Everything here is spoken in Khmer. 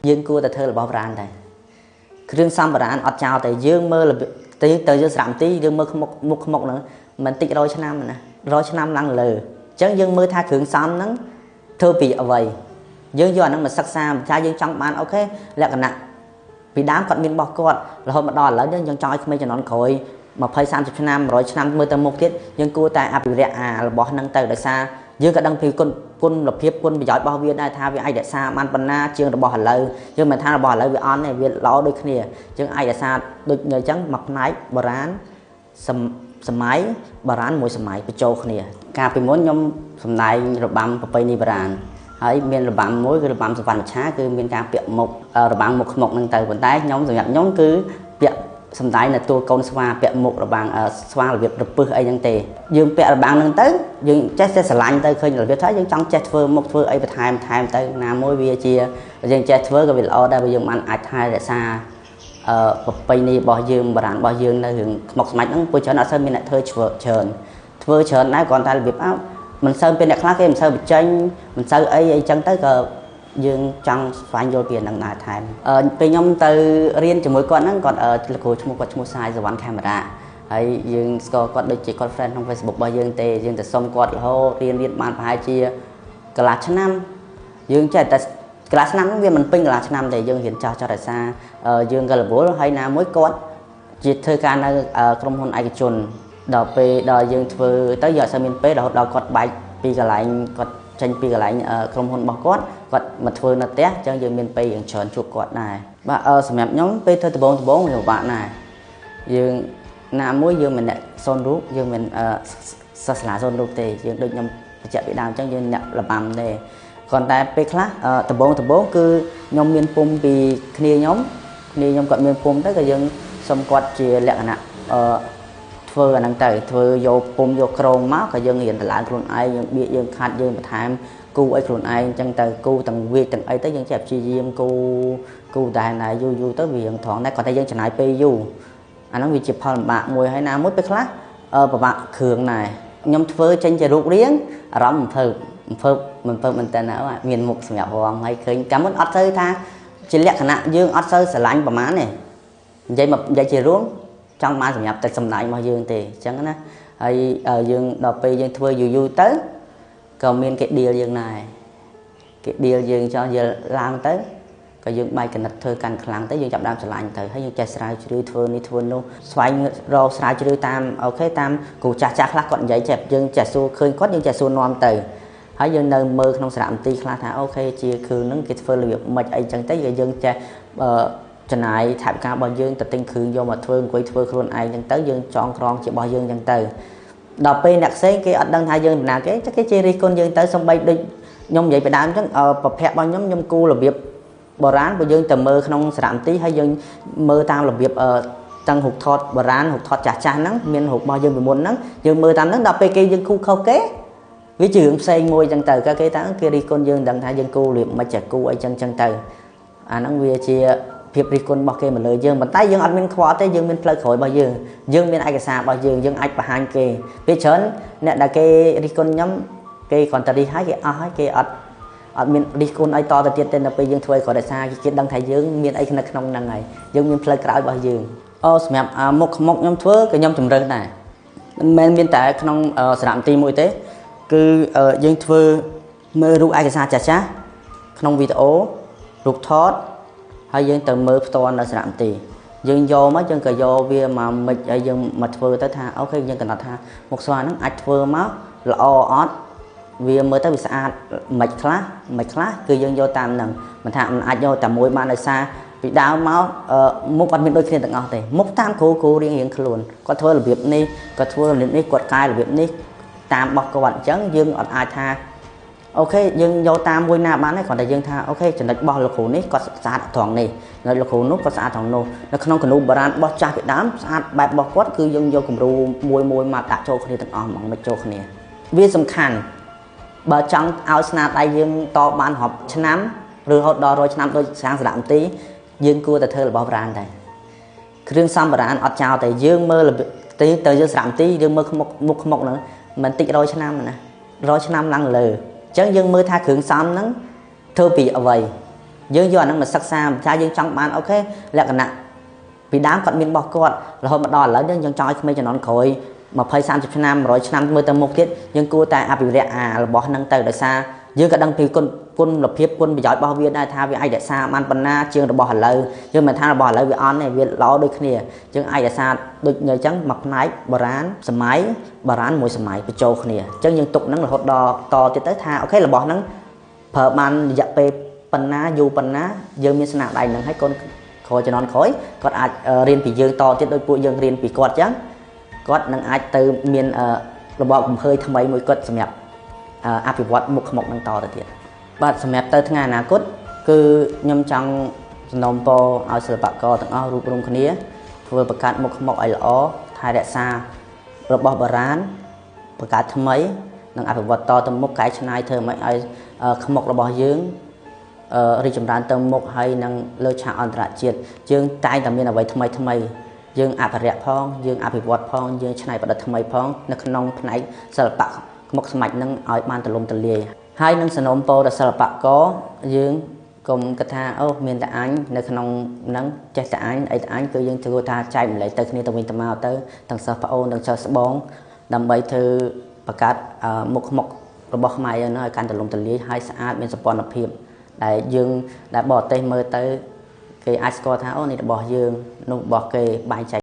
យើងគួរតែធ្វើរបស់បុរាណដែរគ្រឿងសំបុរាណអត់ចោលតែយើងមើលទៅទៅយើងស្រាប់ទីយើងមើលខ្មុកមុខខ្មុកហ្នឹងមិនតិច100ឆ្នាំណា100ឆ្នាំឡើងលើអញ្ចឹងយើងមើលថាគ្រឿងសំហ្នឹងធ្វើពីអ្វីយើងយកអាហ្នឹងមកសិក្សាថាយើងចង់បានអូខេលក្ខណៈពីដើមគាត់មានរបស់គាត់រហូតមកដល់ឥឡូវយើងចង់ឲ្យក្មេងជំនាន់ក្រោយ20 30ឆ្នាំ100ឆ្នាំមើលទៅមុខទៀតយើងគួរតែអភិរក្សអារបស់ហ្នឹងទៅដោយសារយើងក៏ដឹងពីគុណគុណភាពគុណប្រយោជន៍របស់វាដែរថាវាអាចរក្សាបានប៉ុណ្ណាជាងរបស់ឥឡូវយើងមិនថារបស់ឥឡូវវាអន់ទេវាល្អដូចគ្នាយើងអាចរក្សាដូចអញ្ចឹងមួយផ្នែកបុរាណសម័យបុរាណមួយសម័យបញ្ចូលគ្នាកាលពីមុនខ្ញុំសម្ដែងរបាំប្រពៃណីបុរាណហើយមានរបាំមួយគឺរបាំសវណ្ណមច្ឆាគឺមានការពាក់មុខរបាំមុខខ្មុកហ្នឹងទៅប៉ុន្តែខ្ញុំសម្រាប់ខ្ញុំគឺពាក់សម្ដែងនៅតួកូនស្វាពាក់មុខរបាំងស្វារបៀបរពឹសអីហ្នឹងទេយើងពាក់របាំងហ្នឹងទៅយើងចេះតែស្រឡាញ់ទៅឃើញរបៀបថាយើងចង់ចេះធ្វើមុខធ្វើអីបន្ថែមថែមទៅណាមួយវាជាយើងចេះធ្វើក៏វាល្អដែរបើយើងបានអាចថែរក្សាប្រពៃណីរបស់យើងបុរាណរបស់យើងនៅរឿងខ្មុកស្មាច់ហ្នឹងព្រោះច្រើនអត់សូវមានអ្នកធ្វើច្រើនធ្វើច្រើនដែរគ្រាន់តែរបៀបអោមិនសូវពេលអ្នកខ្លះគេមិនសូវបញ្ចេញមិនសូវអីអីចឹងទៅក៏យើងចង់ស្វែងយល់ពីអានឹងដែរថែមពេលខ្ញុំទៅរៀនជាមួយគាត់ហ្នឹងគាត់លោកគ្រូឈ្មោះគាត់ឈ្មោះសាយសវណ្ណខេមរៈហើយយើងស្គាល់គាត់ដូចជាគាត់ friend ក្នុង Facebook របស់យើងទេយើងទៅសុំគាត់រហូតរៀនបានប្រហែលជាកន្លះឆ្នាំយើងចេះតែកន្លះឆ្នាំហ្នឹងវាមិនពេញកន្លះឆ្នាំទេយើងរៀនចាស់ចោះរក្សាយើងក៏រវល់ហើយណាមួយគាត់ជាធ្វើការនៅក្រុមហ៊ុនឯកជនដល់ពេលដល់យើងធ្វើទៅយើងអត់សូវមានពេលរហូតដល់គាត់បែកពីកន្លែងគាត់ចេញពីកន្លែងក្រុមហ៊ុនរបស់គាត់គាត់មកធ្វើនៅផ្ទះអញ្ចឹងយើងមានពេលយើងច្រើនជួបគាត់ដែរបាទសម្រាប់ខ្ញុំពេលធ្វើដំបងវាពិបាកណាស់យើងណាមួយយើងមិនអ្នកសូនរូបយើងមិនសិស្សសាលាសូនរូបទេយើងដូចខ្ញុំបញ្ជាក់ពីដើមអញ្ចឹងយើងអ្នករបាំទេគ្រាន់តែពេលខ្លះដំបងគឺខ្ញុំមានពុំពីគ្នាខ្ញុំគាត់មានពុំទៅក៏យើងសុំគាត់ជាលក្ខណៈធ្វើអាហ្នឹងទៅធ្វើយកពុំយកក្រងមកក៏យើងរៀនតម្លើងខ្លួនឯងយើងបៀកយើងខាត់យើងបន្ថែមគូឲ្យខ្លួនឯងអញ្ចឹងទៅគូទាំងវាចទាំងអីទៅយើងចេះព្យាយាមគូតែណាយូរយូរទៅវារៀងត្រង់ដែរគាត់តែយើងចំណាយពេលយូរអាហ្នឹងវាជាផលលំបាកមួយហើយណាមួយពេលខ្លះពិបាកគ្រឿងដែរខ្ញុំធ្វើចេញជារូបរាងអារម្មណ៍រំភើបមែនតើណាមានមុខសម្រាប់រងហើយឃើញកាលមុនអត់សូវថាជាលក្ខណៈយើងអត់សូវស្រឡាញ់ប្រហែលទេនិយាយមកនិយាយជារួមចង់បានសម្រាប់តែសម្ដែងរបស់យើងទេអញ្ចឹងណាហើយយើងដល់ពេលយើងធ្វើយូរយូរទៅក៏មានគេឌីលយើងដែរគេឌីលយើងចង់យើងឡើងទៅក៏យើងបែកកណិតធ្វើកាន់ខ្លាំងទៅយើងចាប់ដើមស្រឡាញ់ទៅហើយយើងចេះស្រាវជ្រាវធ្វើនេះធ្វើនោះស្វែងរកស្រាវជ្រាវតាមអូខេតាមគ្រូចាស់ចាស់ខ្លះគាត់និយាយចេះយើងចេះសួរឃើញគាត់យើងចេះសួរនាំទៅហើយយើងនៅមើលក្នុងសារមន្ទីរខ្លះថាអូខេជាគ្រឿងហ្នឹងគេធ្វើរបៀបម៉េចអីចឹងទៅយើងចេះចំណាយថវិការបស់យើងទៅទិញគ្រឿងយកមកធ្វើអង្គុយធ្វើខ្លួនឯងចឹងទៅយើងចងក្រងជារបស់យើងចឹងទៅដល់ពេលអ្នកផ្សេងគេអត់ដឹងថាយើងបណ្ណាគេគេជេររិះគន់យើងទៅសំបីដូចខ្ញុំនិយាយពីដើមចឹងប្រភពរបស់ខ្ញុំខ្ញុំគូរបៀបបុរាណព្រោះយើងទៅមើលក្នុងសារមន្ទីរហើយយើងមើលតាមរបៀបទាំងរូបថតបុរាណរូបថតចាស់ចាស់ហ្នឹងមានរូបរបស់យើងពីមុនហ្នឹងយើងមើលតាមហ្នឹងដល់ពេលគេយើងគូខុសគេវាជារឿងផ្សេងមួយចឹងទៅគេថាគេរិះគន់យើងដឹងថាយើងគូរបៀបមិនចេះគូអីចឹងចឹងទៅអាហ្នឹងវាជាភាពរិះគន់របស់គេមកលើយើងប៉ុន្តែយើងអត់មានខ្វល់ទេយើងមានផ្លូវក្រោយរបស់យើងយើងមានឯកសាររបស់យើងយើងអាចបង្ហាញគេពេលច្រើនអ្នកដែលគេរិះគន់ខ្ញុំគេគ្រាន់តែរិះហើយគេអស់ហើយគេអត់មានរិះគន់ឲ្យតទៅទៀតទេនៅពេលយើងធ្វើឲ្យគ្រាន់តែសារគេដឹងថាយើងមានអីនៅក្នុងហ្នឹងហើយយើងមានផ្លូវក្រោយរបស់យើងសម្រាប់មុខខ្ញុំធ្វើក៏ខ្ញុំជំរើសដែរមិនមែនមានតែក្នុងសារមន្ទីរមួយទេគឺយើងធ្វើមើលរូបឯកសារចាស់ចាស់ក្នុងវីដេអូរូបថតហើយយើងទៅមើលផ្ទាល់នៅសារមន្ទីរយើងយកមកយើងក៏យកវាមកមិចហើយយើងមកធ្វើទៅថាអូខេយើងកំណត់ថាមុខស្វាហ្នឹងអាចធ្វើមកល្អអត់វាមើលទៅវាស្អាតមិនខ្លះគឺយើងយកតាមហ្នឹងមិនថាមិនអាចយកតែមួយបានដោយសារពីដើមមកមុខអត់មានដូចគ្នាទាំងអស់ទេមុខតាមគ្រូរៀងខ្លួនគាត់ធ្វើរបៀបនេះគាត់ធ្វើរបៀបនេះគាត់កែរបៀបនេះតាមរបស់គាត់អញ្ចឹងយើងអត់អាចថាអូខេយើងយកតាមមួយណាបានទេគ្រាន់តែយើងថាអូខេចំណុចរបស់លោកគ្រូនេះគាត់ស្អាតត្រង់នេះចំណុចលោកគ្រូនោះគាត់ស្អាតត្រង់នោះនៅក្នុងគំរូបុរាណរបស់ចាស់ពីដើមស្អាតបែបរបស់គាត់គឺយើងយកគំរូមួយមួយមកដាក់ចូលគ្នាទាំងអស់ហ្មងមិនចូលគ្នាវាសំខាន់បើចង់ឲ្យស្នាដៃយើងតបានរាប់ឆ្នាំឬរហូតដល់100ឆ្នាំដូចសាងសារមន្ទីរយើងគួរតែធ្វើរបស់បុរាណដែរគ្រឿងសំបុរាណអត់ចោលតែយើងមើលទៅយើងសារមន្ទីរយើងមើលមុខខ្មុកហ្នឹងមិនតិច100ឆ្នាំណា100ឆ្នាំឡើងលើអញ្ចឹងយើងមើលថាគ្រឿងសំហ្នឹងធ្វើពីអ្វី យើងយកអាហ្នឹងមកសិក្សាថាយើងចង់បានអូខេលក្ខណៈពីដើមគាត់មានរបស់គាត់រហូតមកដល់ឥឡូវយើងចង់ឲ្យក្មេងជំនាន់ក្រោយ20 30ឆ្នាំ100ឆ្នាំមើលទៅមុខទៀតយើងគួរតែអភិរក្សអារបស់ហ្នឹងទៅដោយសារយើងក៏ដឹងពីគុណភាពគុណប្រយោជន៍របស់វាដែរថាវាអាចរក្សាបានប៉ុណ្ណាជាងរបស់ឥឡូវយើងមិនថារបស់ឥឡូវវាអន់ទេវាល្អដូចគ្នាយើងអាចរក្សាដូចអញ្ចឹងមួយផ្នែកបុរាណសម័យបុរាណមួយសម័យបញ្ចូលគ្នាអញ្ចឹងយើងទុកហ្នឹងរហូតដល់តទៀតទៅថាអូខេរបស់ហ្នឹងប្រើបានរយៈពេលប៉ុណ្ណាយូរប៉ុណ្ណាយើងមានស្នាដៃហ្នឹងហើយកូនក្រោយជំនាន់ក្រោយគាត់អាចរៀនពីយើងតទៀតដូចពួកយើងរៀនពីគាត់អញ្ចឹងគាត់នឹងអាចទៅមានរបបកំហើយថ្មីមួយគាត់សម្រាប់អភិវឌ្ឍមុខខ្មុកនឹងតទៅទៀតបាទសម្រាប់ទៅថ្ងៃអនាគតគឺខ្ញុំចង់សំណូមពរឲ្យសិល្បករទាំងអស់រួបរួមគ្នាធ្វើបង្កើតមុខខ្មុកឲ្យល្អថែរក្សារបស់បុរាណបង្កើតថ្មីនិងអភិវឌ្ឍតទៅមុខកែច្នៃធ្វើម៉េចឲ្យខ្មុករបស់យើងរីកចម្រើនទៅមុខហើយនឹងលើឆាកអន្តរជាតិយើងតែងតែមានអ្វីថ្មីថ្មីយើងអភិរក្សផងយើងអភិវឌ្ឍផងយើងច្នៃប្រឌិតថ្មីផងនៅក្នុងផ្នែកសិល្បៈមុខស្មាច់នឹងឲ្យបានទូលំទូលាយហើយនឹងសំណូមពរដល់សិល្បករយើងកុំគិតថាអូមានតែអញនៅក្នុងហ្នឹងចេះតែអញអីតែអញគឺយើងធ្វើថាចែកម្លែកទៅគ្នាទៅវិញទៅមកទៅទាំងសិស្សប្អូនទាំងសិស្សស្បងដើម្បីធ្វើបង្កើតមុខខ្មុករបស់ខ្មែរយើងឲ្យកាន់ទូលំទូលាយហើយស្អាតមានសោភ័ណភាពដែលយើងដែលបរទេសមើលទៅគេអាចស្គាល់ថាអូនេះរបស់យើងនោះរបស់គេបែងចែក